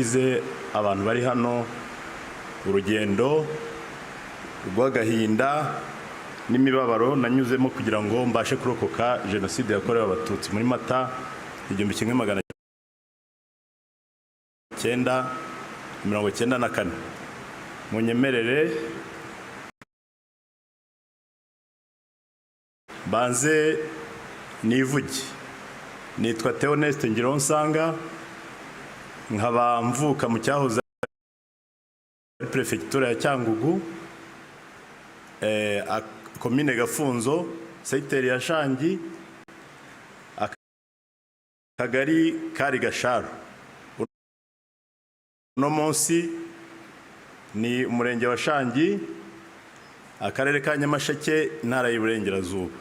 Ize abantu bari hano urugendo rw'agahinda n'imibabaro nanyuzemo kugira ngo mbashe kurokoka Jenoside yakorewe Abatutsi muri Mata 1994. Munyemerere mbanze nivuge. Nitwa Theoneste Ngironsanga, nkaba mvuka mu cyahoze ari Perefegitura ya Cyangugu, Komine Gafunzo, segiteri ya Shangi, akagari kari Gasharu, uno munsi ni Umurenge wa Shangi, Akarere ka Nyamasheke, Intara y'Iburengerazuba.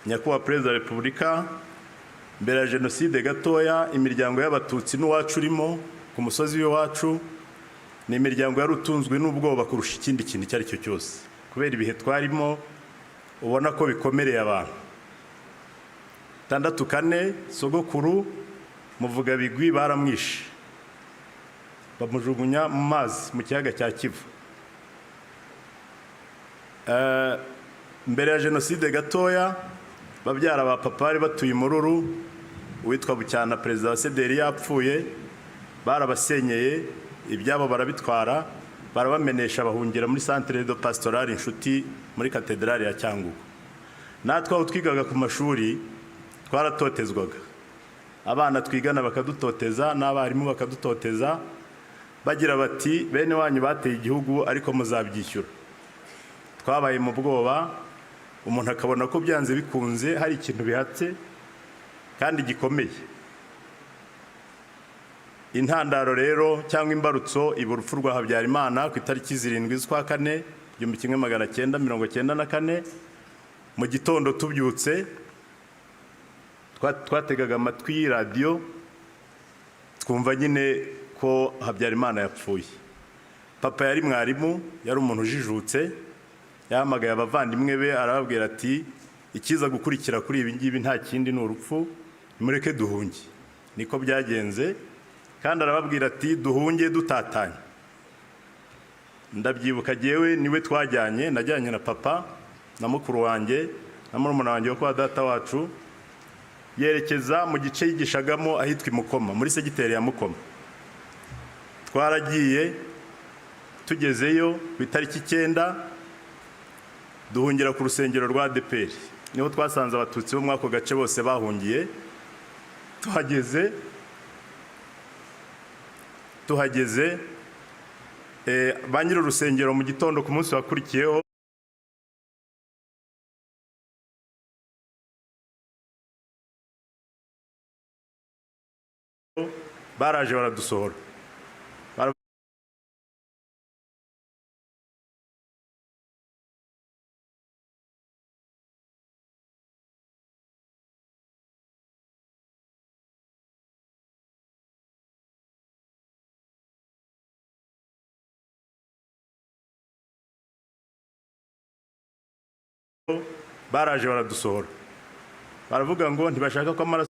Nyakubahwa Perezida wa Repubulika, mbere ya Jenoside gatoya, imiryango y'Abatutsi n'uwacu urimo ku musozi w'iwacu ni imiryango yari utunzwe n'ubwoba kurusha ikindi kintu icyo ari cyo cyose, kubera ibihe twarimo ubona ko bikomereye abantu. 64, sogokuru Muvugabigwi baramwishe, bamujugunya mu mazi mu kiyaga cya Kivu. Mbere ya Jenoside gatoya, babyara ba papa bari batuye Imururu, uwitwa Bucyana perezida wa CDR yapfuye, barabasenyeye, ibyabo barabitwara, barabamenesha, bahungira muri Centre de Pastorale Inshuti muri Katedrali ya Cyangugu. Natwe aho twigaga ku mashuri twaratotezwaga, abana twigana bakadutoteza n'abarimu bakadutoteza, bagira bati: "Bene wanyu bateye igihugu, ariko muzabyishyura." Twabaye mu bwoba, umuntu akabona ko byanze bikunze hari ikintu bihatse kandi gikomeye. Intandaro rero cyangwa imbarutso iba urupfu rwa Habyarimana ku itariki 7 z'ukwa kane 1994. Mu gitondo tubyutse, twategaga amatwi radiyo, twumva nyine ko Habyarimana yapfuye. Papa yari mwarimu, yari umuntu ujijutse, yahamagaye abavandimwe be arababwira ati: "Ikiza gukurikira kuri ibi ngibi nta kindi, ni urupfu, nimureke duhunge." Niko byagenze, kandi arababwira ati: "Duhunge dutatanye." Ndabyibuka, jyewe niwe twajyanye, najyanye na papa na mukuru wanjye na murumuna wanjye wo kwa data wacu, yerekeza mu gice yigishagamo ahitwa i Mukoma, muri segiteri ya Mukoma. Twaragiye, tugezeyo ku itariki 9, duhungira ku rusengero rwa ADEPR, niho twasanze Abatutsi bo muri ako gace bose bahungiye. Tuhageze, ba nyiri urusengero mu gitondo ku munsi wakurikiyeho baraje baradusohora. Baraje baradusohora, baravuga ngo ntibashaka ko amaraso